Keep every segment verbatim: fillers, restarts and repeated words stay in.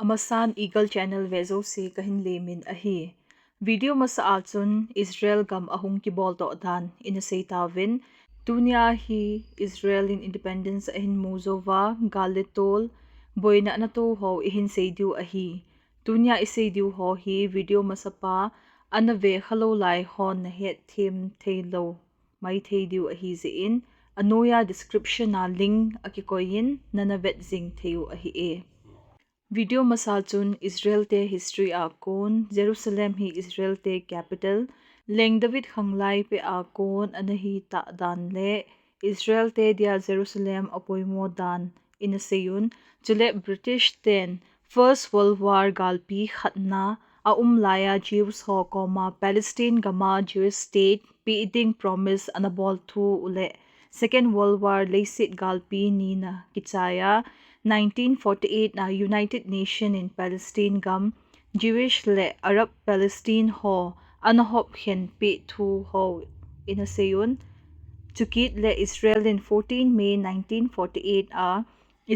Amasan Eagle Channel ve jouse kahin lemin ahi. Video masa a chun Israel gam ahung kibol doh dan ina sei tauvin. Tunia hi Israel in independence ahin mu jouva, gal le tol, boina ana to ho ihin sei diu ahi. Tunia isei diu ho hi video masa pa ana ve khalou lai hon nahet them thei lou mai thei diu ahi jeh in, anoiya description a link akikoi in nana vet jing thei u ahi e. Video masa chun Israel te history a kon, Jerusalem hi Israel te capital, Leng David khanglai peh a kon ana hi tah dan le Israel te dia Jerusalem apoimo dan ina sei un. Chule British ten First World War galpi khatna a um laiya Jews ho koma Palestine gama Jewish state pe ding promise ana bol thu u le Second World War leiset galpi nina kichaiya nineteen forty-eight na United Nation in Palestine gam Jewish le Arab Palestine ho ana hop khen peh thu ho ina sei un. Chukit le Israel in fourteen May nineteen forty-eight a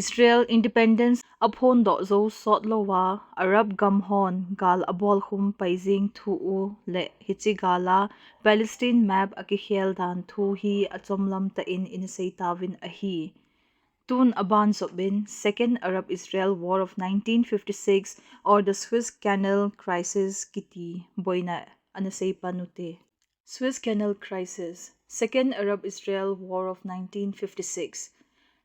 Israel independence aphon doh jou sot louva Arab gam hon gal abol khum pai jing thu u le hiche gal a Palestine map akikhel dan thu hi achomlam tah in ina sei tauvin ahi. Tun aban jop in Second Arab-Israel War of nineteen fifty-six or the Suez Canal Crisis kiti boina ana sei pan u te. Suez Canal Crisis, Second Arab-Israel War of nineteen fifty-six.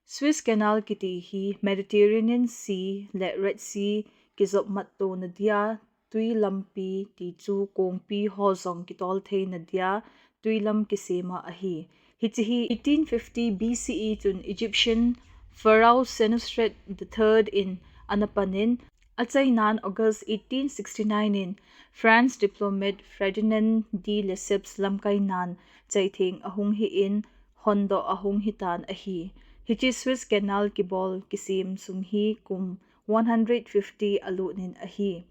Suez Canal kiti hi Mediterranean Sea le Red Sea kijop mat tona dia tui lampi ti chu kongpi ho jong kitol theina dia tui lam kisema ahi. Hiche hi eighteen fifty B C E chun Egyptian Pharaoh Senusret the third in ana pan in, achainan August eighteen sixty-nine in France diplomat Ferdinand de Lesseps lamkainan chaitheng ahung hi in hondoh ahung hitan ahi. Hiche Suez Canal kibol kisem sung hi kum one hundred fifty alut in ahi.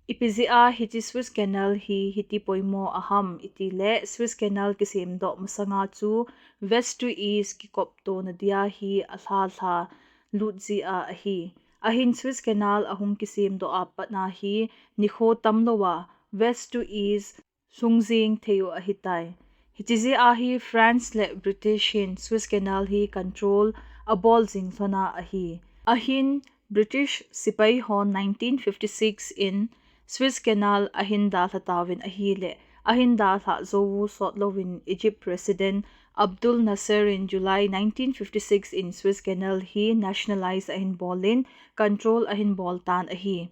Ipi jeh a hiche Suez Canal hi hiti poimo aham iti le Suez Canal kisem doh masanga chu West to East kikop tona dia hi alha lha lut jeh a ahi. Ahin Suez Canal ahung kisem doh a pat na hi nikho tamlou a West to East sung jing thei u ahitai. Hiche jeh a hi France le British hin Suez Canal hi control abol jing lhon a ahi. Ahin British sepai hon nineteen fifty-six in Suez Canal ahin dalha tauvin ahile, ahin dalha jou u sot louvin Egypt President Abdul Nasser in July nineteen fifty-six in Suez Canal hi nationalize ahin bol in control ahin bol tan ahi.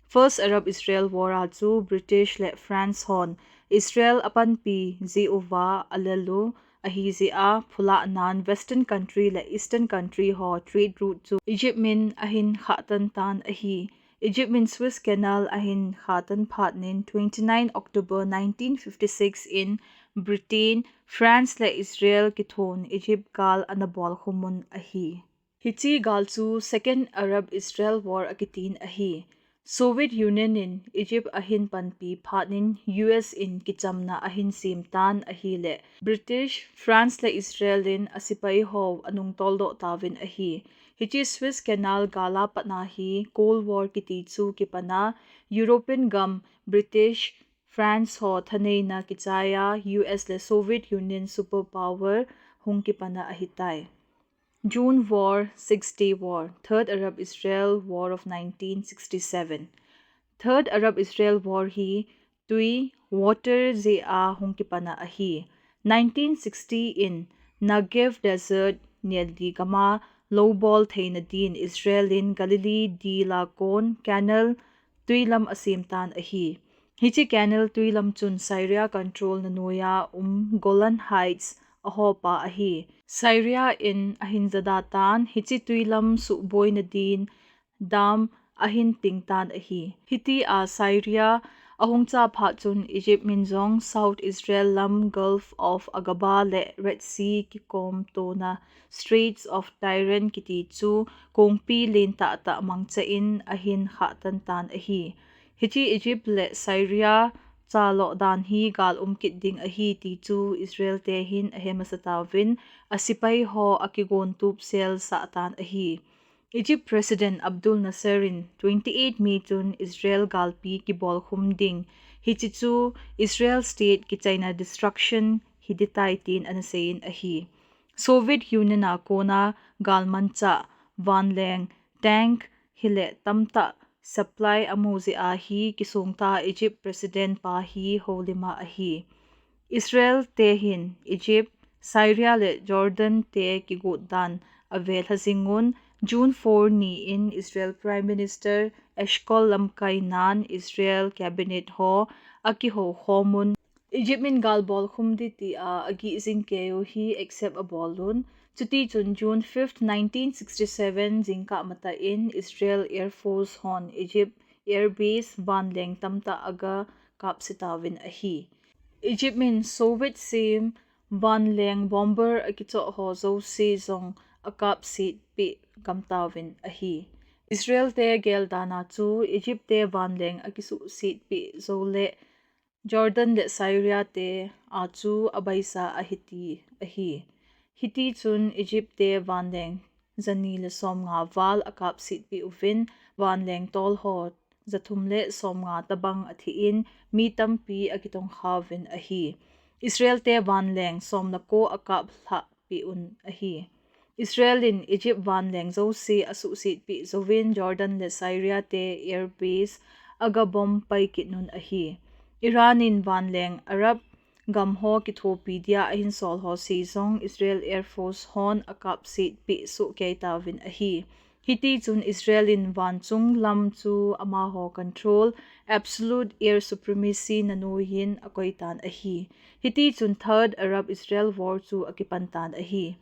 First Arab-Israel War a chu British le France hon Israel apanpi jeh uva alel u ahi jeh a, phulahnan Western country le Eastern country ho trade route chu Egypt min ahin khahtan tan ahi. Egypt min Suez Canal ahin khahtan phat in twenty-nine October nineteen fifty-six in Britain, France le Israel kithon Egypt gal ana bol khum un ahi. Hiche gal chu Second Arab-Israel War akitin ahi. Soviet Union in Egypt ahin panpi phat in U S in kichamna ahin sem tan ahile, British, France le Israel in asepai ho anung toldoh tauvin ahi. Hiche Suez Canal gal a pat na hi Cold War kiti chu kipan a, European gam British, France ho thaneina kichai a U S le Soviet Union superpower hung kipan a ahitai. June War, Six Day War, Third Arab-Israel War of nineteen sixty-seven. Third Arab-Israel War hi tui, water, jeh a hung kipan a ahi. Nineteen sixty in Negev Desert neldi gam a lou bol theina din Israel in Galilee dil a kon canal tui lam asem tan ahi. Hiche canal tui lam chun Syria control na noiya um Golan Heights ahop a ahi. Syria in ahin jada tan, hiche tui lam suhboina din dam ahin ting tan ahi. Hiti a Syria ahung cha phat chun Egypt min jong South Israel lam Gulf of Aqaba le Red Sea kikom tona Straits of Tiran kiti chu kongpi len tah tah mangcha in ahin khahtan tan ahi. Hiche Egypt le Syria chaloh dan hi gal um kit ding ahi ti chu Israel te hin ahe masa tauvin, asepai ho akigon tup sel sah tan ahi. Egypt President Abdul Nasser in twenty eight May chun Israel galpi kibolkhum ding, hiche chu Israel state kichaina destruction hiditai tin anaseiyin ahi. Soviet Union a kona galmanchah, vanleng, tank, hile tamtah supply amu jeh a hi kisongtah Egypt President pa hi houlima ahi. Israel te hin Egypt, Syria le Jordan te kigot dan avelha jingun, June four ni in Israel Prime Minister Eshkol lamkainan Israel cabinet ho akihou khomun, Egypt in galbolkhum ding tia agih jing keiyu hi accept abolun. Chutichun June fifth, nineteen sixty seven jingkah matah in Israel Air Force hon Egypt Air Base vanleng tamtah aga kapse tauvin ahi. Egypt in Soviet sem vanleng bomber akichoh ho jouse jong akapsetpeh gamtauvin ahi. Israel te geldana chu Egypt te vanleng akisuhsetpeh jou le Jordan le Syria te a chu abaisa ahiti ahi. Hitichun Egypt te vanleng jani le somnga val akapsetpeh uvin, vanleng tol ho jathum le somnga tabang athi in, mi tampi akitongkhauvin ahi. Israel te vanleng somleko akaplhah peh un ahi. Israel in Egypt vanleng jouse asuhsetpeh jouvin Jordan le Syria te air base aga bomb paikit un ahi. Iran in vanleng Arab gam ho kithopi dia ahinsol ho se jong Israel Air Force hon akapsetpeh sohkei tauvin ahi. Hitichun Israel in vanchung lam chu amaho control, absolute air supremacy, nanoiyin akoitan ahi. Hitichun Third Arab Israel War chu akipantan ahi.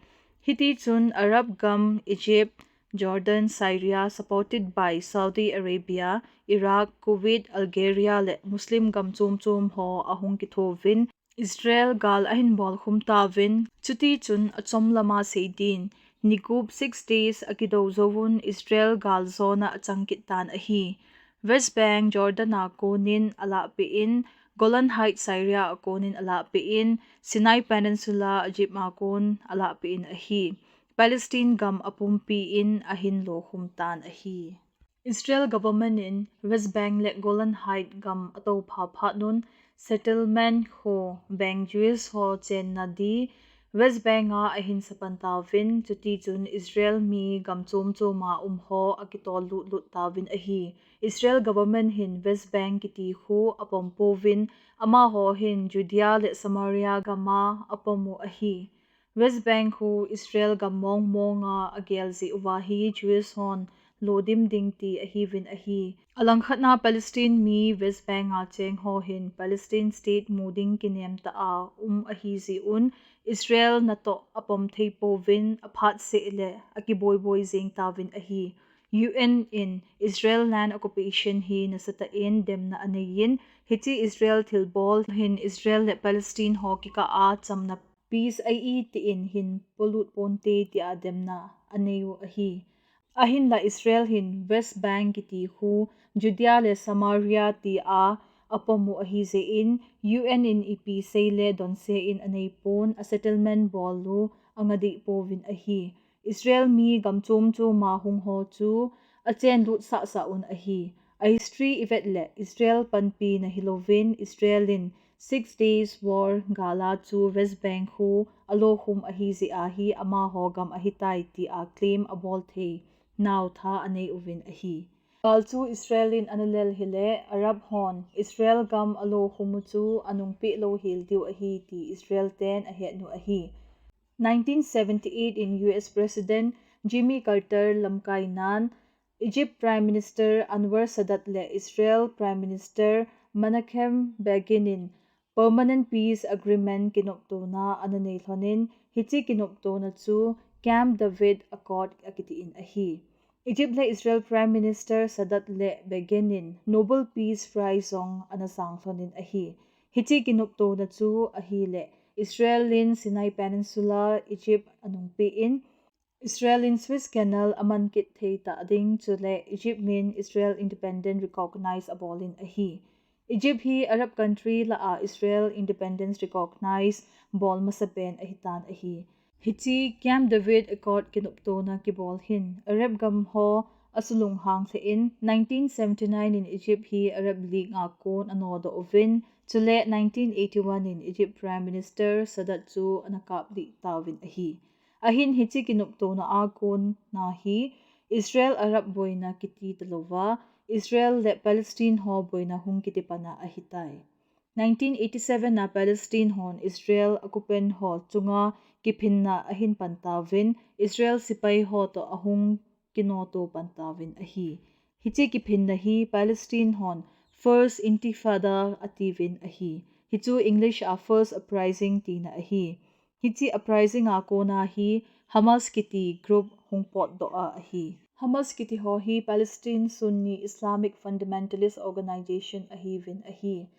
Hitichun Arab gam Egypt, Jordan, Syria, supported by Saudi Arabia, Iraq, Kuwait, Algeria le Muslim gam chom chom ho ahung kithouvin, Israel gal ahinbolkhum tauvin, chutichun achom lama seidin, nigup six days akidou jouvun Israel gal jona achangkit tan ahi. West Bank Jordan a konin alahpeh in, Golan Heights Syria a konin alahpeh in, Sinai Peninsula Egypt a kon alahpeh in ahi. Palestine gam apumpi in ahinlokhum tan ahi. Israel government in West Bank le Golan Heights gam atoupha phat un settlement ho bank Jewish ho chenna di West Bank a ahinsapan tauvin, chutichun Israel mi gam chom chom a um ho akitol lut lut tauvin ahi. Israel government hin West Bank kiti khu apom pouvin, amaho hin Judea le Samaria gam a apom u ahi. West Bank khu Israel gam mong mong a agel jeh uva hi Jewish hon lodim ding ti ahiuvin ahi. Alangkhat na Palestine mi West Bank a cheng ho hin Palestine state mu ding kinem tah a um ahi jeh un Israel natoh apom thei pouvin aphat seh le akiboi boi jeng tauvin ahi. U N in Israel land occupation hi nasatah in demna aneiyin, hiche Israel thilbol hin Israel le Palestine ho kikah a chamna peace ahi tin hin polut ponte tia demna anei u ahi. Ahinla Israel hin West Bank kiti khu Judea le Samaria tia apom u ahi jeh in U N in ipi sei le donse in anei pon, a settlement bol u anga deh pouvin ahi. Israel mi gam chom chom a hung ho chu achen lut sah sah un ahi. A history ivet le Israel panpi na hilouvin Israel in Six Days War gal a chu West Bank khu alokhum ahi jeh a hi amaho gam ahitai tia claim abol thei nau tha anei uvin ahi. Gal chu Israel in ana lel hile Arab hon Israel gam alokhum u chu anungpeh lou hel diu ahi ti Israel ten ahet u ahi. Nineteen seventy eight in U S President Jimmy Carter lamkai nan, Egypt Prime Minister Anwar Sadat le Israel Prime Minister Menachem Begin in Permanent Peace Agreement kinoptona ana nei lhonin, hiche kinoptona chu Camp David Accord akiti in ahi. Egypt le Israel Prime Minister Sadat le Begin in Nobel Peace Prize jong ana sang lhonin ahi. Hiche kinoptona chu ahile Israel in Sinai Peninsula Egypt anungpeh in, Israel in Suez Canal aman kit thei ta ding chule Egypt min Israel independent recognize abolin ahi. Egypt hi Arab country lah a Israel independence recognize bol masapen ahitan ahi. Hiche Camp David Accord kinoptona kibol hin Arab gam ho asulunghang lheh in, nineteen seventy-nine in Egypt hi Arab League a kon anodoh uvin, chule nineteen eighty-one in Egypt Prime Minister Sadat chu ana kaplih tauvin ahi. Ahin hiche kinoptona a kona hi Israel Arab boina kiti talouva, Israel le Palestine ho boina hung kiti pan a ahitai. Nineteen eighty-seven a Palestine hon Israel occupant ho chunga kiphinna ahin pan tauvin, Israel sepai ho toh ahung kinoto pan tauvin ahi. Hiche kiphinna hi Palestine hon First Intifada atiuvin ahi. Hichu English a First Uprising tina ahi. Hiche uprising a kona hi Hamas kiti group hung potdoh a ahi. Hamas kiti ho hi Palestine Sunni Islamic Fundamentalist Organization ahiuvin ahi.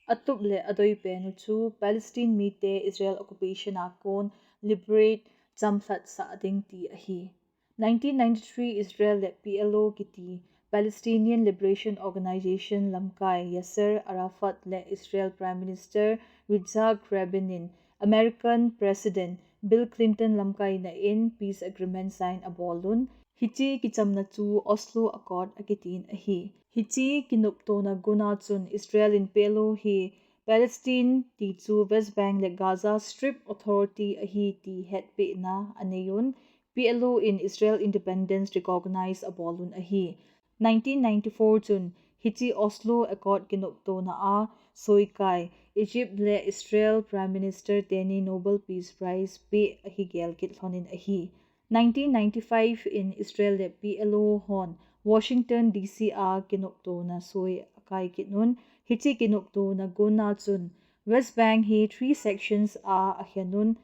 Atup le adeipen u chu Palestine mite Israel occupation a kon liberate chamlhat sah ding ti ahi. Nineteen ninety-three Israel le P L O kiti Palestinian Liberation Organization lamkai Yasser Arafat le Israel Prime Minister Yitzhak Rabin in American President Bill Clinton lamkaina in peace agreement sign abol un. Hiche kichamna chu Oslo Accord akitin ahi. Hiche kinoptona guna chun Israel in P L O hi Palestine ti chu West Bank le Gaza Strip Authority ahi ti hetpehna anei un, P L O in Israel independence recognize abol un ahi. Nineteen ninety-four chun hiche Oslo Accord kinoptona a soikai Egypt le Israel Prime Minister teni Nobel Peace Prize peh ahi gel kit lhonin ahi. Nineteen ninety-five in Israel le P L O hon Washington D C a kinoptona soi akai kit un. Hiche kinoptona guna chun West Bank hi three sections a akhen un.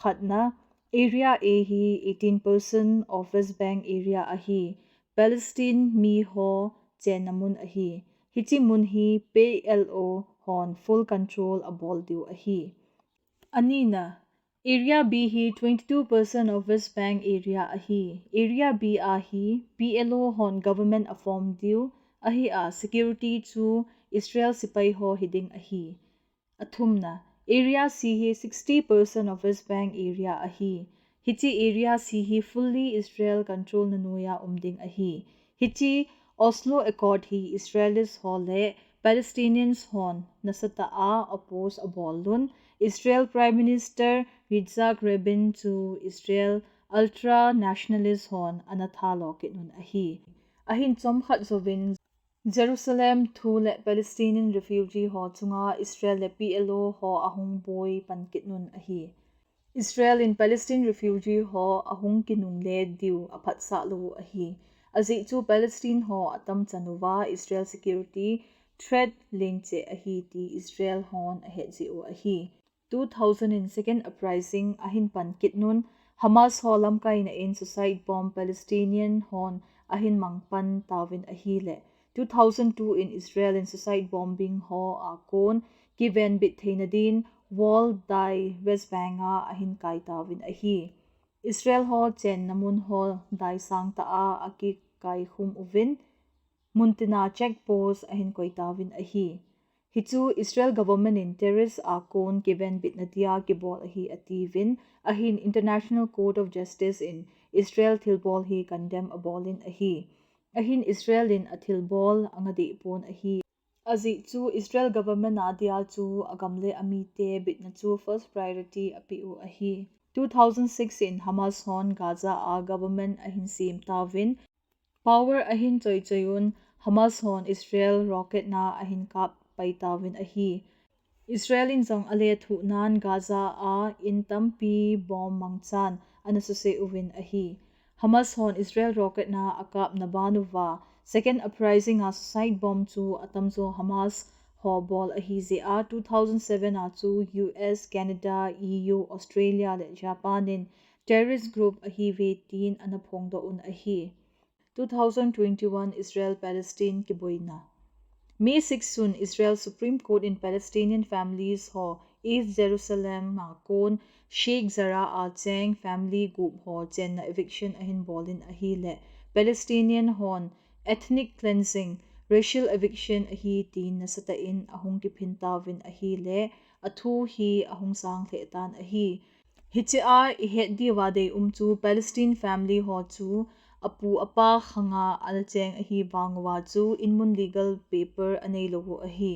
Khatna, Area A hi eighteen percent of West Bank area ahi. Palestine mi ho chenna mun ahi. Hiche mun hi P L O hon full control abol diu ahi. Anina, Area B hi twenty-two percent of West Bank area ahi. Area B a hi P L O hon government aform diu ahi a, security chu Israel sepai ho hiding ahi. Athumna, Area C hi sixty percent of West Bank area ahi. Hiche Area C hi fully Israel control na noiya um ding ahi. Hiche Oslo Accord hi Israelis ho le Palestinians hon nasatah a oppose abol un. Israel Prime Minister Yitzhak Rabin chu Israel ultra nationalist hon ana thalo kit un ahi. Ahin chomkhat jouvin Jerusalem thu le Palestinian refugee ho chunga Israel le P L O ho ahung boi pan kit un ahi. Israel in Palestine refugee ho ahung kinungle diu aphatsah lou u ahi. Ajeh chu Palestine ho atam chan uva Israel security threat lengcheh ahi ti Israel hon ahet jeh u ahi. Two thousand in second uprising ahin pan kit un, Hamas ho lamkaina in suicide bomb Palestinian hon ahin mang pan tauvin ahile, two thousand two in Israel in suicide bombing ho a kon kivenbit theina din wall dai West Bank a ahin kai tauvin ahi. Israel ho chenna mun ho dai sangtah a akikai khum uvin, muntina check post ahin koi tauvin ahi. Hichu Israel government in terrorist a kon kivenbitna dia kibol ahi atiuvin, ahin International Court of Justice in Israel thilbol hi condemn abol in ahi. Ahin Israel in athilbol angah deh pon ahi. Ajeh chu Israel government a dia chu agam le amite bitna chu first priority apeh u ahi. Two thousand six in Hamas hon Gaza a government ahin sem tauvin, power ahin choi choi un, Hamas hon Israel rocket na ahin kap pai tauvin ahi. Israel in jong alethuh nan Gaza a in tampi bomb mangchan ana suse uvin ahi. Hamas hon Israel rocket na akapna ban uva second uprising a suicide bomb chu atamjo Hamas ho bol ahi jeh a, two thousand seven a chu U S, Canada, E U, Australia le Japan in terrorist group ahiuve tin ana phongdoh un ahi. Two thousand twenty-one Israel-Palestine kiboina. May six sun Israel Supreme Court in Palestinian families ho East Jerusalem a kon Sheikh Jarrah a cheng family gup ho chenna eviction ahin bol in ahile, Palestinian hon ethnic cleansing, racial eviction ahi tin nasatah in ahung kiphin tauvin ahile, athu hi ahung sang lheh tan ahi. Hichea ihet diuva deium chu Palestine family ho chu apu apa khanga alacheng ahi vang uva chu inmun legal paper aneilou u ahi.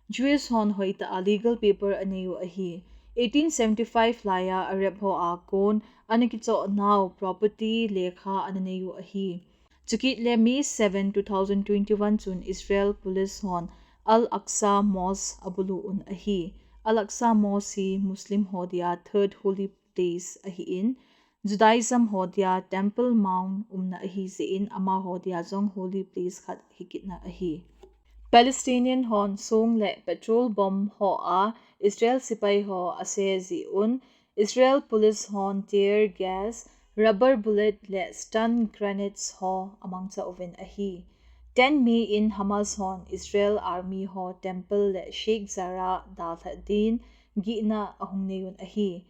Jewish hon hoitah a legal paper anei u ahi. Eighteen seventy-five laiya Arab ho a kon ana kichoh nau property lekha ana nei u ahi. Chukit le May seven, two thousand twenty-one chun Israel police hon Al-Aqsa Mosque abulu un ahi. Al-Aqsa Mosque hi Muslim ho dia third holy place ahin, Judaism ho dia Temple Mount umna ahi jeh in amaho dia jong holy place khat hikitna ahi. Palestinian hon song le petrol bomb ho a Israel sepai ho ase jeh un, Israel police hon tear gas, rubber bullet le stun grenades ho amangcha uvin ahi. Ten May in Hamas hon Israel army ho temple le Sheikh Jarrah dalha din gihna ahung nei un ahi.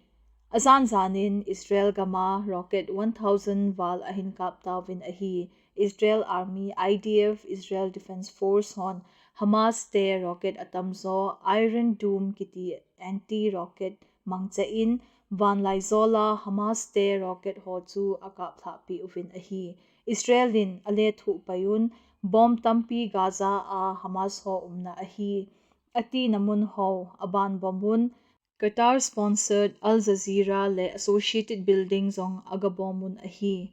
Ajan jan in Israel gam a rocket one thousand val ahin kap tauvin ahi. Israel Army, I D F, Israel Defense Force hon Hamas te rocket atamjo Iron Dome kiti anti-rocket mangcha in vanlaijol a Hamas te rocket ho chu akaplhah peh uvin ahi. Israel in alethuh pai un, bomb tampi Gaza a Hamas ho umna ahi, atina mun ho aban bomb un, Qatar sponsored Al Jazeera le associated building jong agabomb un ahi.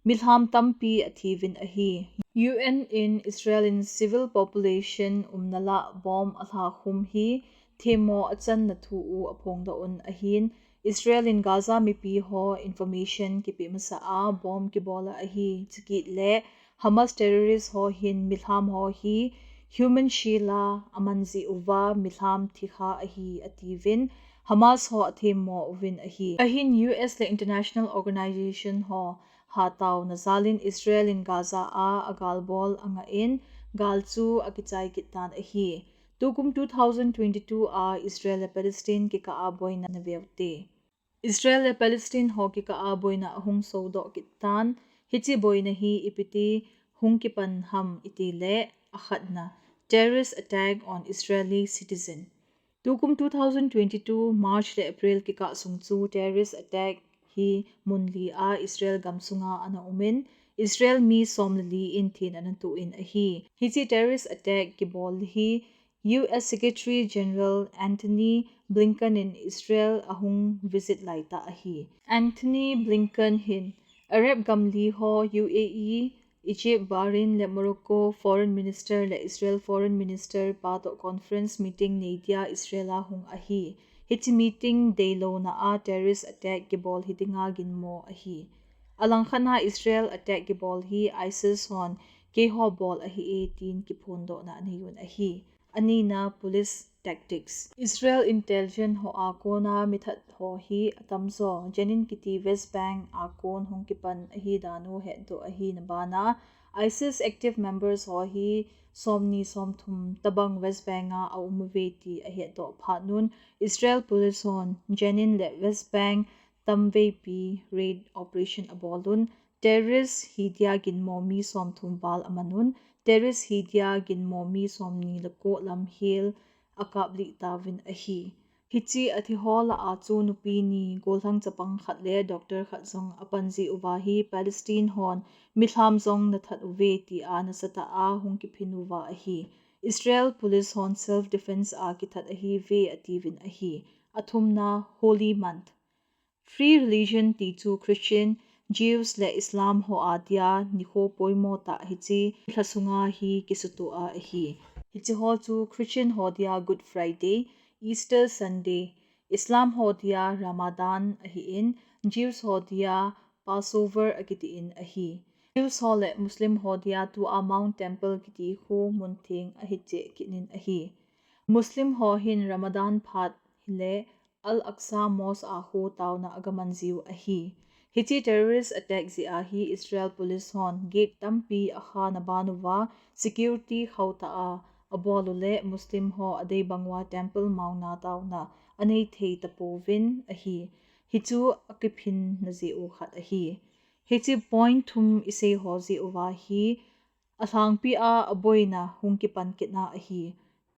Milham tampi athiuvin ahi. U N in Israel in civil population umna lah bomb alhakhum hi themmo achanna thu u aphongdoh un ahin, Israel in Gaza mipi ho information kipeh masa a bomb kibol a ahi. Chukit le Hamas terrorist ho hin milham ho hi human shield a aman jeh uva milham thikha ahi atiuvin, Hamas ho athemmo uvin ahi. Ahin U S le international organization ho hataona jal in Israel in Gaza a agalbol angah in gal chu akichai kit tan ahi. Tukum two thousand twenty-two a Israel le Palestine kikah a boina na veu te. Israel le Palestine ho kikah a boina ahung sodoh kit tan, hiche boina hi ipi ti hung kipan ham iti le, akhatna, terrorist attack on Israeli citizen. Tukum two thousand twenty-two March le April kikah sung chu terrorist attack hi mun li a Israel gam sunga ana um in, Israel mi som le li in thina ana tuh in ahi. Hiche terrorist attack kibol hi U S Secretary General Antony Blinken in Israel ahung visit laitah ahi. Antony Blinken hin Arab gam li ho U A E, Egypt, Bahrain le Morocco Foreign Minister le Israel Foreign Minister pa toh conference meeting nei dia Israel a hung ahi. Hiche meeting deilouna a terrorist attack kibol hi dinga ginmo ahi. Alangkhat a Israel attack kibol hi ISIS hon keiho bol ahi e tin kiphondohna anei un ahi. Anina police tactics. Israel intelligence ho a kona mithat ho hi atamjo Jenin kiti West Bank a kon hung kipan ahi dan u hetdoh ahina bana, ISIS active members ho hi somni somthum tabang West Bank a aum uve ti ahetdoh phat un, Israel police hon Jenin le West Bank tamveipi raid operation abol un, terrorist hi dia ginmo mi somthum val aman un, terrorist hi dia ginmo mi somni le ko lam hel akaplih tauvin ahi. Hiche athi ho lah a chu nupi ni, gollhang chapang khat le doctor khat jong apan jeh uva hi Palestine hon milham jong nathat uve tia nasatah a hung kiphin uva ahi. Israel police hon self defense a kithat ahiuve atiuvin ahi. Athumna, Holy Month. Free religion ti chu Christian, Jews le Islam ho a dia nikho poimo tah hiche lha sunga hi kisutoh a ahi. Hiche ho chu Christian ho dia Good Friday, Easter Sunday, Islam ho dia Ramadan ahin, Jews ho dia Passover akiti in ahi. Jews ho le Muslim ho dia tua Mount Temple kiti khu mun theng ahi cheh kit in ahi. Muslim ho hin Ramadan phat hile Al-Aqsa Mosque a khu taona agaman jiu ahi. Hiche terrorist attack jeh a hi Israel police hon gate tampi akhana ban uva security khauh tah a abol u le Muslim ho adei bang uva Temple Mount a taona anei thei tapouvin ahi. Hichu akiphinna jeh u khat ahi. Hiche point thum isei ho jeh uva hi alhangpi a aboina hung kipan kitna ahi.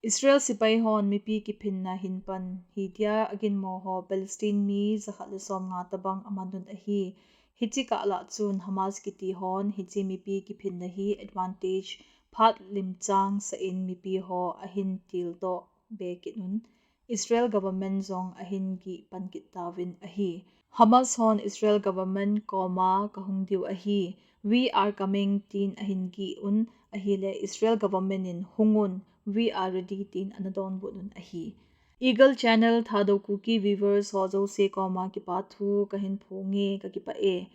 Israel sepai hon mipi kiphinna hin pan hitia aginmo ho Palestine mi jakhat le somnga tabang aman un ahi. Hiche kah lah chun Hamas kiti hon hiche mipi kiphinna hi advantage phat limchang sah in mipi ho ahin tildoh be kit un, Israel government jong ahin gih pan kit tauvin ahi. Hamas hon Israel government koma kahung diu ahi, "We are coming," tin ahin gih un ahile Israel government in, "Hung un, we are ready," tin ana donbut un ahi. Eagle Channel Thadou Kuki viewers ho jouse koma kipa thu kahin phonge, kakipah e.